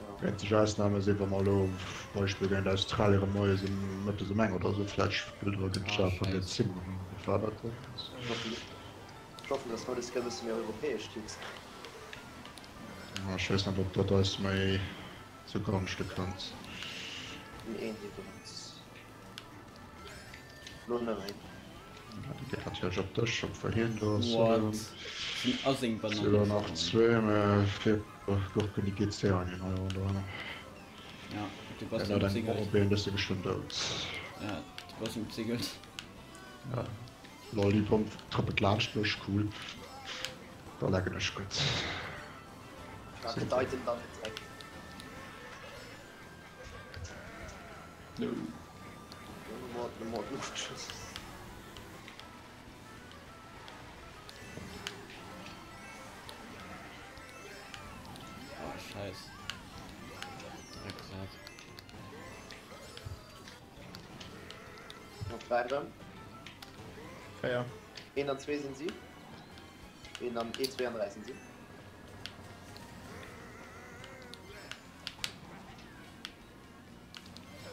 [SPEAKER 1] Ja.
[SPEAKER 2] Eenzeg Ausname sinn, wa mer elo Beispill géint Australien erëm moies um mëttes um eng oder esou vläicht spillen oder géint
[SPEAKER 3] Ah,
[SPEAKER 2] Japan géint
[SPEAKER 3] scheiss.
[SPEAKER 2] Zimmer, wat war dat dann?
[SPEAKER 1] Ech hoffen, ech hoffen, dass mer dës Kéier e bësse méi europäesch Teams kréien.
[SPEAKER 2] Ech weess net, ob dat eis méi zu Gonschte kënnt.
[SPEAKER 1] Een dee benotzt lo net méi.
[SPEAKER 2] Déi geet natierlech op dech, obwuel hien do ass.
[SPEAKER 3] What? Sinn a seng Bananne
[SPEAKER 2] Souguer nach
[SPEAKER 3] gefallen.
[SPEAKER 2] zwee, mä fir Gurken, déi geet séier an hien hei ronderëm.
[SPEAKER 3] Ja, du bass
[SPEAKER 2] Hien huet eng
[SPEAKER 3] ëmzingelt.
[SPEAKER 2] Bommebeen, bësse geschwënn dout.
[SPEAKER 3] Ja, du bass ëmzingelt.
[SPEAKER 2] Ja. Lol, déi Bomm trëppelt laanscht mech, cool. Da lecken ech gutt.
[SPEAKER 1] Ach, den Item dann net Dreck.
[SPEAKER 5] No.
[SPEAKER 1] Mord, Mord, Luftschuss.
[SPEAKER 3] Oh, scheiß. Drecksack.
[SPEAKER 1] Noch 3 erëm.
[SPEAKER 6] 4.
[SPEAKER 1] 1 an 2 sinn si. 1 an 1, 2 an 3 sinn si.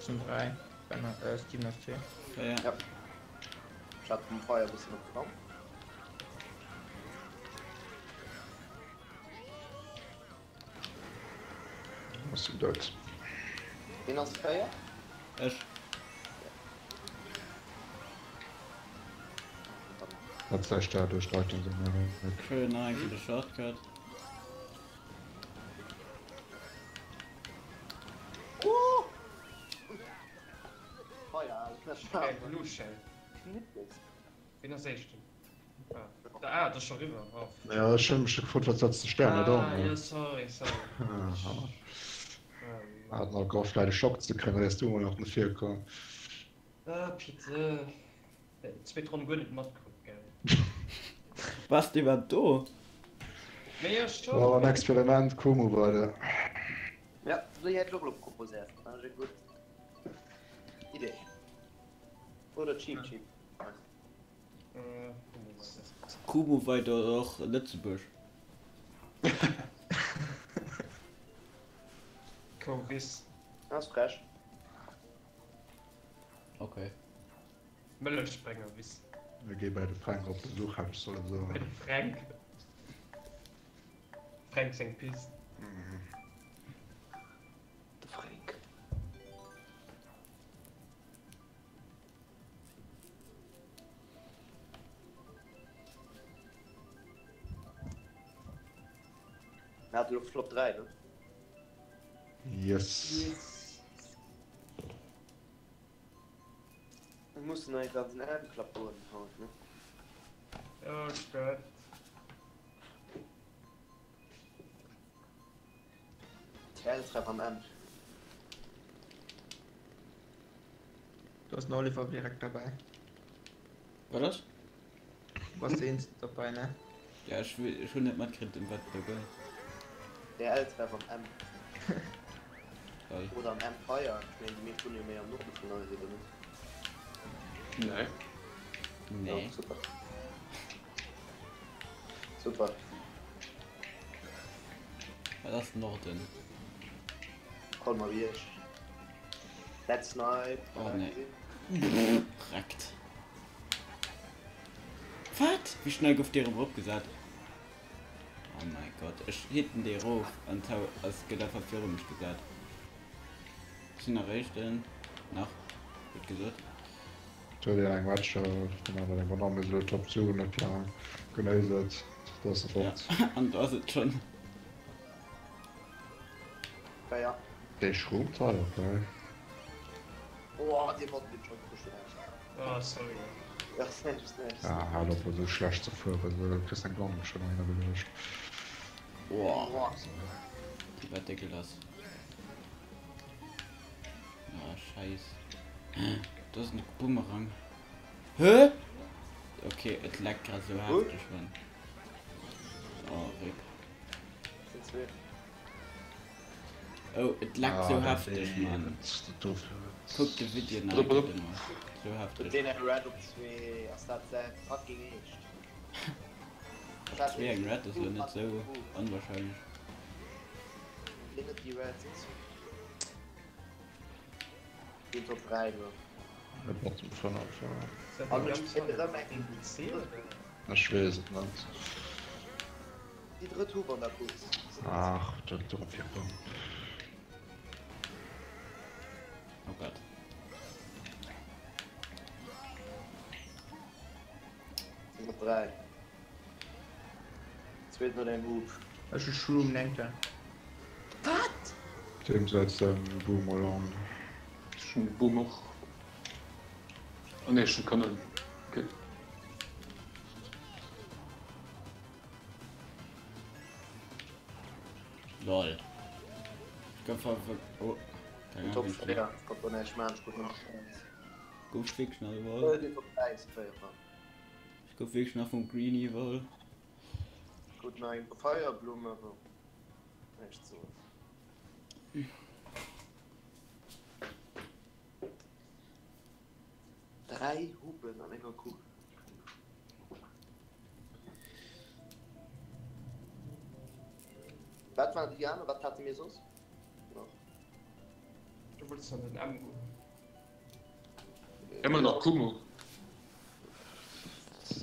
[SPEAKER 6] Sinn 3. Ben, äh, Steven ass 2.
[SPEAKER 3] 4.
[SPEAKER 1] Ja. Ech hat vum Feier e bëssen op d'Ramp.
[SPEAKER 2] Ass du dout.
[SPEAKER 1] Ween ass 4?
[SPEAKER 3] Ech.
[SPEAKER 2] Wat sech da duerch d'Item sinn weg.
[SPEAKER 3] Schön nach eng Kéier de Shortcut.
[SPEAKER 1] Oh! Feier, Alter.
[SPEAKER 4] Ey, Luschel.
[SPEAKER 1] Knippels.
[SPEAKER 4] Ween ass éischten? Ah, dat ass scho riwwer. Oh.
[SPEAKER 2] Ja, ech hunn mech gefrot, wat setzt de Stär net an?
[SPEAKER 4] Ah, jo, sorry, sorry.
[SPEAKER 2] Hat nach gehofft, vläicht e Schock ze kréien, da wiers du mol nach net virkomm.
[SPEAKER 4] Ah, putain. Zweet Ronn guer net matkritt, gell.
[SPEAKER 3] Bass de iwwerhaapt do?
[SPEAKER 4] Mee jo, schon.
[SPEAKER 2] War en Experiment, Kumu weider.
[SPEAKER 1] Ja, déi hätt ech och elo proposéiert. Dat ass eng gutt Idee. Oder Cheap Cheap.
[SPEAKER 3] Kumu weider oder och Lëtzebuerg.
[SPEAKER 4] Kowiss.
[SPEAKER 1] Ass frech.
[SPEAKER 3] Okay.
[SPEAKER 4] Mëllechsprengerwiss.
[SPEAKER 2] Mir gi bei de Fränk op Besuch, hätt ech sollen soen.
[SPEAKER 4] Bei de Fränk. Fränk seng Pist.
[SPEAKER 1] De Fränk. Mir haten elo flott 3, ne?
[SPEAKER 2] Yes.
[SPEAKER 1] Mir mussen einfach den M-Klapp goen haut, ne?
[SPEAKER 4] Oh Gott.
[SPEAKER 1] TL-Treff am M.
[SPEAKER 6] Du ass den Oliver direkt derbäi.
[SPEAKER 3] Wat ass?
[SPEAKER 6] Du bass de eenzegen derbäi, ne?
[SPEAKER 3] Ja, ech, ech hunn net matkritt, ëm wat et do goung.
[SPEAKER 1] TL-Treff am M.
[SPEAKER 3] Lol.
[SPEAKER 1] Oder am Empire. Ech mengen, déi meescht wunne jo méi am Norde vun eis, oder net?
[SPEAKER 5] Nee.
[SPEAKER 3] Nee.
[SPEAKER 1] Ja, super. Super.
[SPEAKER 3] Wat ass Norden?
[SPEAKER 1] Colmar-Bierg. Dead Snipe.
[SPEAKER 3] Oh nee. Wreckt. Wat? Wéi schnell gouf déi erëm eropgesat? Gott, ech hitten dee rof an d'Tau ass gëtt einfach viru mech gesat. Ech sinn nach éischten, nach, gutt gesot.
[SPEAKER 2] Do huet een eng Matcher, deen aneren eng Banann, mir si elo Top 2, net laang genéiset, do ass e fort.
[SPEAKER 3] Ja, an do ass et schonn.
[SPEAKER 1] Ja, ja.
[SPEAKER 2] Dee schroomt hei, okay.
[SPEAKER 1] Oh, dee Bot, deen schon kuschen.
[SPEAKER 4] Ah, sorry.
[SPEAKER 1] Ja, ass näischt, ass näischt.
[SPEAKER 2] Ah, hal op esou schlecht ze fueren, du kriss eng Blann schon nach hinnergeluecht.
[SPEAKER 3] Boah, déi war décke lass. Ah, scheiß. Do ass en Bumerang. Hä? Okay, et leckt grad sou hefteg, Mann. Oh, rip.
[SPEAKER 1] Sind zwee.
[SPEAKER 3] Oh, et leckt sou hefteg, Mann. Kuck de Video nach eng Kéier dono. Sou hefteg.
[SPEAKER 1] Deen eng Red op 2 ass dat säi fucking eescht?
[SPEAKER 3] 2 eng Red ass lo net sou onwahrscheinlech.
[SPEAKER 1] Deen huet déi Red. Deen Top 3 do.
[SPEAKER 2] Ech weess et net.
[SPEAKER 1] Déi drëtt Hupp an der Course.
[SPEAKER 2] Ach, dat do op Japan.
[SPEAKER 3] Oh Gott.
[SPEAKER 1] Sinn op 3. Zweeten huet eng Hupp.
[SPEAKER 6] Ech hu Shroom Nengter.
[SPEAKER 1] Wat?
[SPEAKER 2] Deem säit säin Boom mol an.
[SPEAKER 5] Ech hunn de Boom och. Oh nee, ech hunn d'Kanoun. Okay.
[SPEAKER 3] Lol. Ich gouf einfach. Oh. Keine
[SPEAKER 1] Top
[SPEAKER 3] Ahnung.
[SPEAKER 1] 4, ich konnt do näischt maachen, ech krut nëmmen 1.
[SPEAKER 3] Gouf wierklech nach
[SPEAKER 1] Äh,
[SPEAKER 3] iwwerholl.
[SPEAKER 1] den Top 3 ass 4, Mann.
[SPEAKER 3] Ich gouf wierklech nach vum Greenie iwwerholl.
[SPEAKER 1] Krut nach eng Feierblumm, awer näischt soen. 3 Hupen an enger Kuh. Wat waren déi aner? Wat hate mir soss nach?
[SPEAKER 4] Du wolltest an den M goen.
[SPEAKER 5] Ëmmer nach Kumo.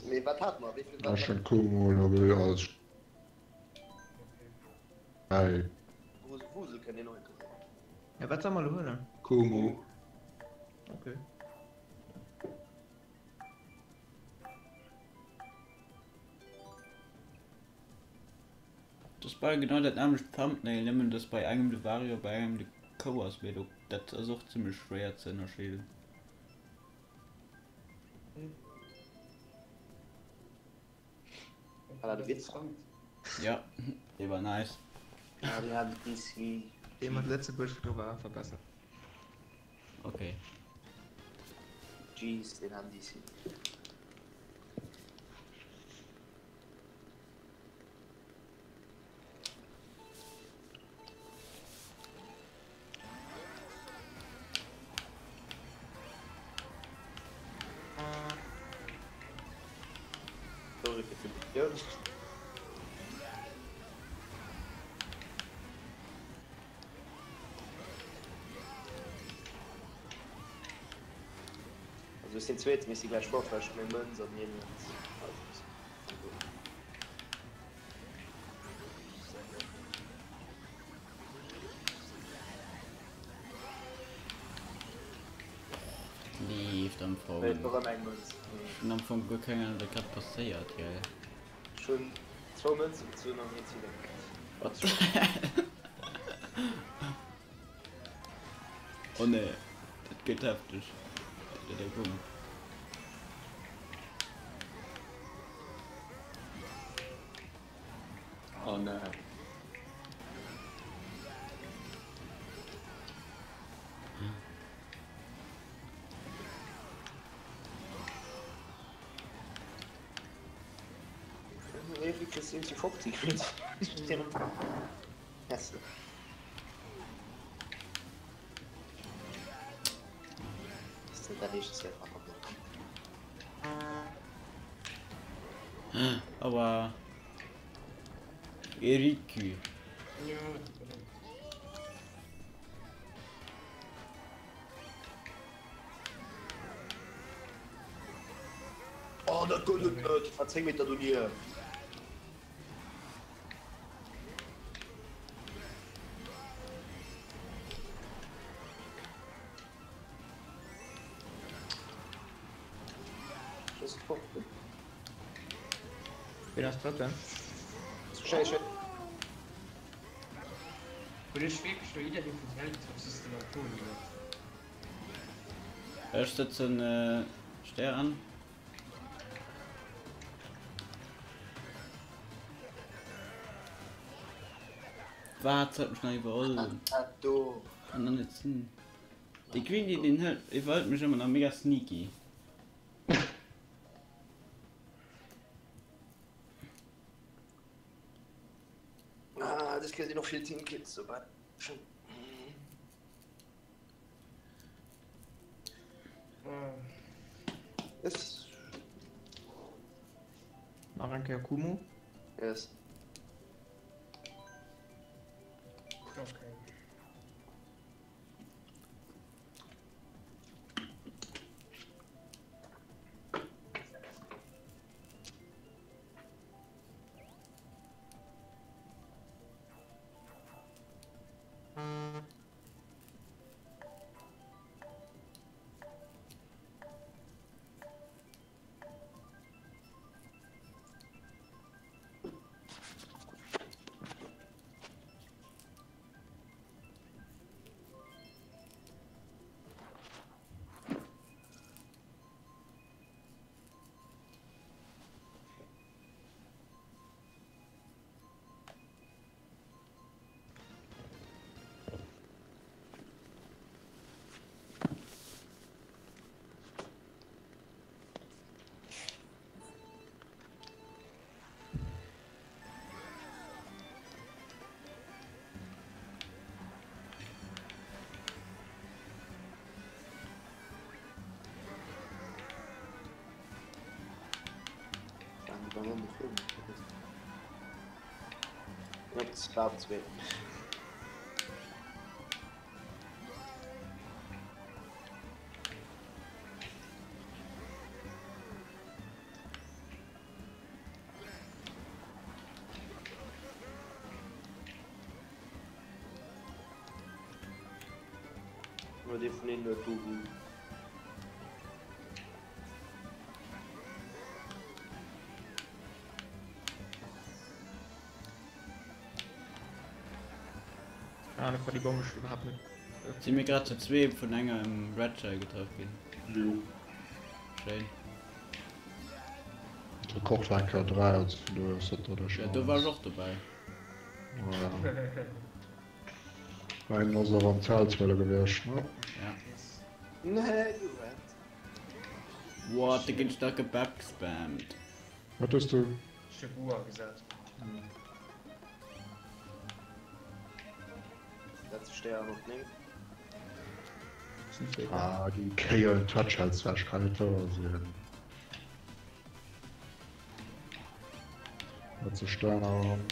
[SPEAKER 1] Mee wat hate mer? Wéi vill
[SPEAKER 2] Ech hunn Kumo elo als 3.
[SPEAKER 1] Wusel kënnt een och interesséieren.
[SPEAKER 6] Ja, wat soll mer elo huelen?
[SPEAKER 2] Kumo.
[SPEAKER 6] Okay.
[SPEAKER 3] Dat ass bal genau dat nämmlecht Thumbnail, nëmmen dass bei engem de Wario, bei engem de Kou ass, mee do dat ass och zimmlech schwéier ze ënnerscheeden.
[SPEAKER 1] War dat e Witz?
[SPEAKER 3] Ja, dee war nice.
[SPEAKER 1] Ah, déi haten DC.
[SPEAKER 6] Dee mat Lëtzebuerg do war einfach besser.
[SPEAKER 3] Okay.
[SPEAKER 1] Jeez, deen haten DC. Sorry fir d'Emotion. Also ech sinn Zweeten, mee ech si gläich fort, well ech hu meng Mënz an hien huet Items.
[SPEAKER 3] Leeft am Fong.
[SPEAKER 1] Wéi erëm eng Mënz.
[SPEAKER 3] Ech hunn am Fong guer keng Ahnung wat grad passéiert, gell.
[SPEAKER 1] Ech hunn zwou Mënze gezunn an een Zillen kritt.
[SPEAKER 3] What the hell? Oh nee, dat gëtt hefteg. Dat gëtt eng Bumm.
[SPEAKER 5] Oh nee.
[SPEAKER 1] Nee, wéi kriss du 50 kritt? Hässlech. Ass net dat eescht Server
[SPEAKER 3] Aua. Eriku.
[SPEAKER 1] Oh, dat gëtt et net! War 10 Meter donieft. bësse fort ginn.
[SPEAKER 6] Ween ass drëtten?
[SPEAKER 1] Schéi, schéi.
[SPEAKER 4] Hunn ech wierklech lo jidderee vun Hell getraff, just den Antoni net?
[SPEAKER 3] Ech sëtzen Stär an. Wat huet mech nach iwwerholl?
[SPEAKER 1] Dat do.
[SPEAKER 3] Kann doch net sinn. Dee Greedy deen hëlt iwwerhëlt mech ëmmer nach mega sneaky.
[SPEAKER 1] Ah, dës Kéier sinn och vill Teamkills dobäi. Schön. Yes.
[SPEAKER 6] Nach eng Kéier Kumu.
[SPEAKER 1] Yes.
[SPEAKER 4] Okay.
[SPEAKER 1] Nur dee vun hinnen huet Bubu.
[SPEAKER 6] Ah, dat war déi Bomm ech iwwerhaapt net.
[SPEAKER 3] Si mir grad zu zwee vun engem Red Shell getraff ginn.
[SPEAKER 2] Jo.
[SPEAKER 3] Schéin.
[SPEAKER 2] De Koch war eng Kéier 3, also vun dohier ass dat do
[SPEAKER 3] Ja, do war ech och dobäi.
[SPEAKER 2] Ja. Mäin ass awer am Zelt gewiescht, ne?
[SPEAKER 3] Ja.
[SPEAKER 1] Nee, du wat?
[SPEAKER 3] What, do ginn ech da gebackspammt.
[SPEAKER 2] Wat hues du?
[SPEAKER 4] Ech hu Bua gesat.
[SPEAKER 1] Setze Stern op 9.
[SPEAKER 2] Ah, déi Kéier Touch-Hals kann net wouer sinn. Setze Stern an.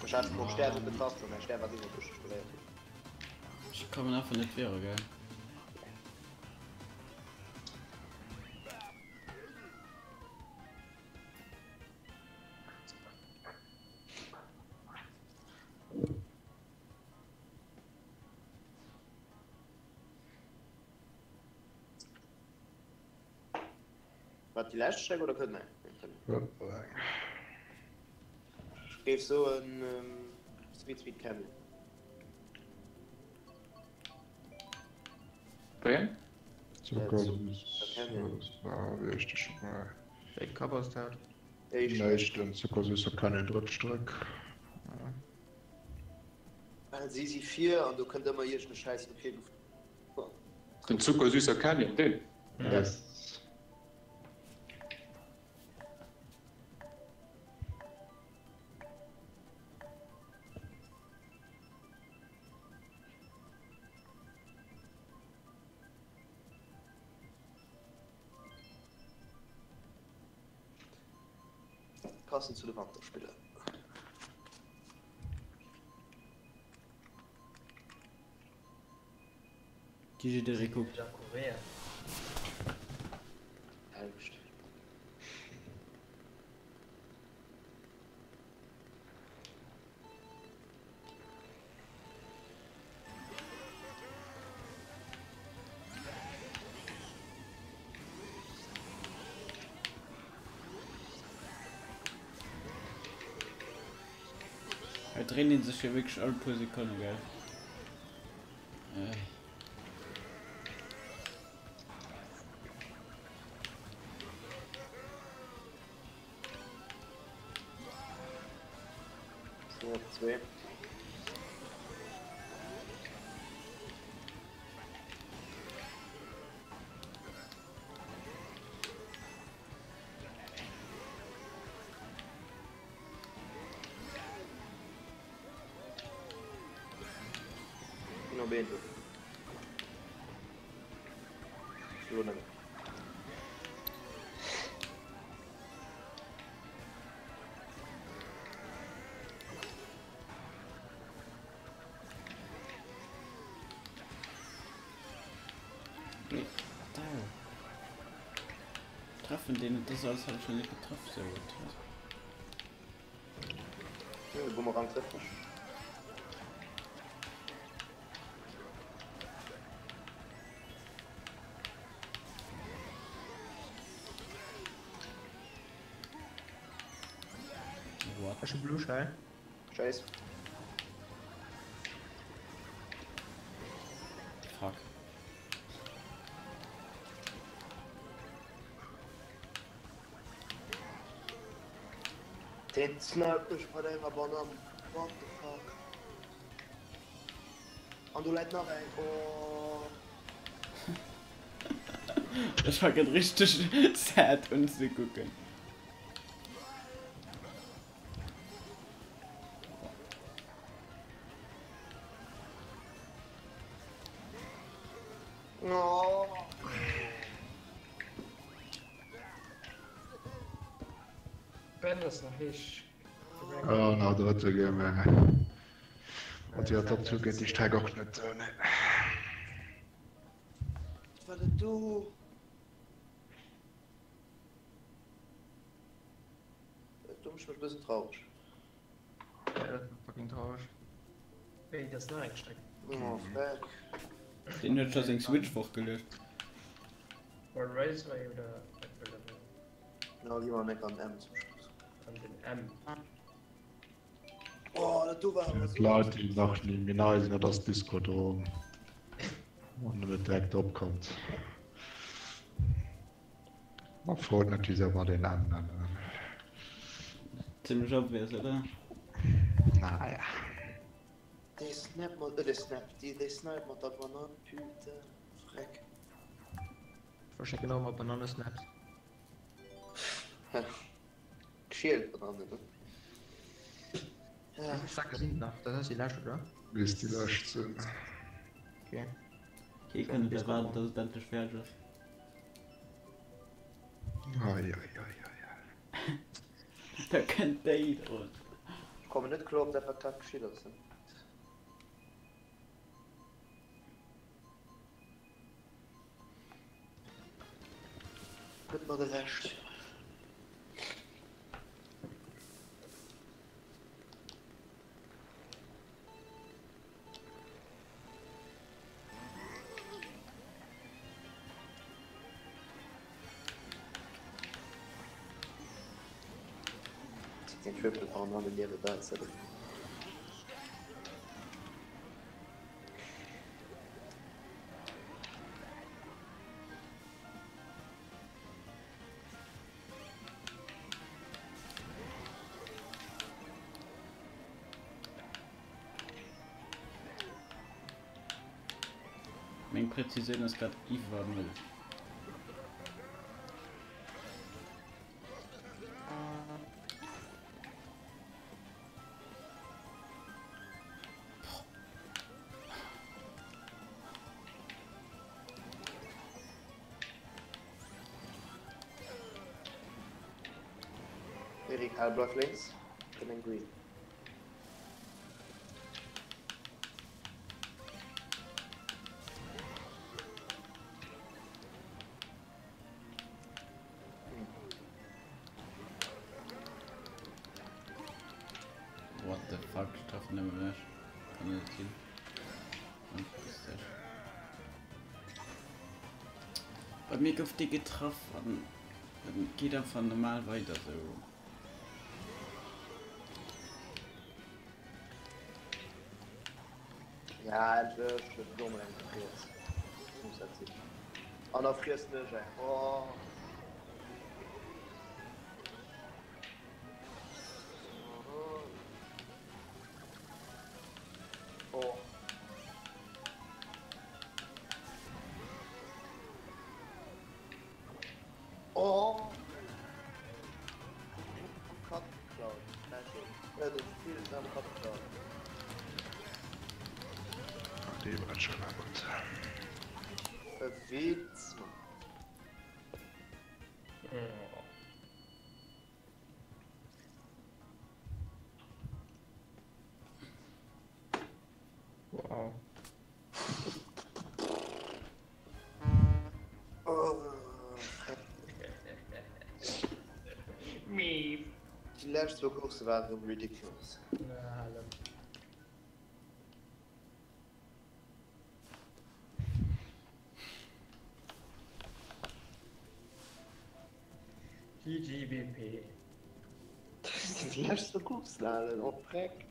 [SPEAKER 1] Ech hat mam Stär net getraff, well mäi Stär war iwwer duerch geléiert.
[SPEAKER 3] Ech kommen einfach net viru, gell?
[SPEAKER 1] Wat déi lescht Streck oder kënnt nee? Ech géif soen Sweet Sweet Canyon.
[SPEAKER 5] Wéi eng?
[SPEAKER 6] Wéi Cup ass dat?
[SPEAKER 2] Éischten Zuckersüsser Canyon, drëtt Streck.
[SPEAKER 1] Well si si vir an do kënnt ëmmer iergend e Schäiss no vir gefuer.
[SPEAKER 5] Den Zuckersüsser Canyon, deen?
[SPEAKER 2] Yes.
[SPEAKER 1] Passend zu de Wanterspiller.
[SPEAKER 3] Déi jidderee kuckt.
[SPEAKER 4] A Korea.
[SPEAKER 1] Angscht.
[SPEAKER 3] dréint een sech jo wierklech all puer Sekonne, gell? Treffen den das alles habe ich schon nicht getroffen so gut.
[SPEAKER 1] Ja, Bumerang trifft mich.
[SPEAKER 3] What?
[SPEAKER 6] Ech hu Blue Shell.
[SPEAKER 1] Chase.
[SPEAKER 3] Fuck.
[SPEAKER 1] Den sniped mech mat enger Banann. What the fuck? An do läit nach eng. Oh.
[SPEAKER 3] Das war grad richteg sad unzekucken.
[SPEAKER 1] Oh.
[SPEAKER 4] Ben ass nach héich gerankt.
[SPEAKER 2] Oh, nach drëtte Game, ey. Mat hirer Top 2 geet déi Streck och net esou, nee.
[SPEAKER 1] Wat war dat do? Do mécht mech e bëssen traureg.
[SPEAKER 6] Ja, dat war fucking traureg.
[SPEAKER 4] Wéi, dat ass nach eng Streck?
[SPEAKER 1] Oh, freck.
[SPEAKER 3] Deen huet scho seng Switch fortgeluecht.
[SPEAKER 4] World Raceway oder wat wëll der do?
[SPEAKER 1] No, gi mer nek an M zum Schluss.
[SPEAKER 4] An den M.
[SPEAKER 1] Oh, dat do war awer
[SPEAKER 2] Fir d'Leit, déi nach ni méi nei sinn, dat ass Discodrom. Wann en net direkt opkommt. Ma frot net, wisou mer deen M nennen.
[SPEAKER 3] Zimmlech obvious, oder?
[SPEAKER 2] Naja.
[SPEAKER 1] Dee Snap mat, äh, dee Snap, déi, dee Snipe mat der Banann, putain, freck.
[SPEAKER 6] Verschécken och ëmmer Banannesnaps.
[SPEAKER 1] Geschielt Banannen, ne?
[SPEAKER 6] Wéi vill Strecke sinn et nach? Dat ass déi lescht, oder?
[SPEAKER 2] Misst déi lescht sinn.
[SPEAKER 6] Okay.
[SPEAKER 3] Kee kann et erwaarden, dass et endlech fäerdeg ass.
[SPEAKER 2] Ei, ei, ei, ei.
[SPEAKER 3] Da kënnt déi drun.
[SPEAKER 1] Ech kommen net kloer op dat, wat grad geschitt ass. Gëtt mer de Rescht. Den Triple Banane niewebäi ze.
[SPEAKER 3] Meng Präzisioun ass grad iwwer Null.
[SPEAKER 1] Erik, hal bleif lénks, ech gëtt eng Green.
[SPEAKER 3] What the fuck, ech treffen nëmme mech. Kann net sinn. An vergiss dech. Bei mir gouf dee getraff an dann geet einfach normal weider sou.
[SPEAKER 1] Ja, endlech huet en och mol eng gefriess. Muss dat sinn. An da friessen ech eng. Oh. Oh. Oh. Am Cut geklaut. Magic. Äh, den Spiel ist am Cut geklaut.
[SPEAKER 2] Déi Iwwerraschung war gutt.
[SPEAKER 1] E Witz, Mann.
[SPEAKER 6] Wow.
[SPEAKER 1] Déi lescht zwou Coursse waren erëm ridiculous.
[SPEAKER 4] GGWP.
[SPEAKER 1] Déi lescht zwou Courssen halen, oh Dreck.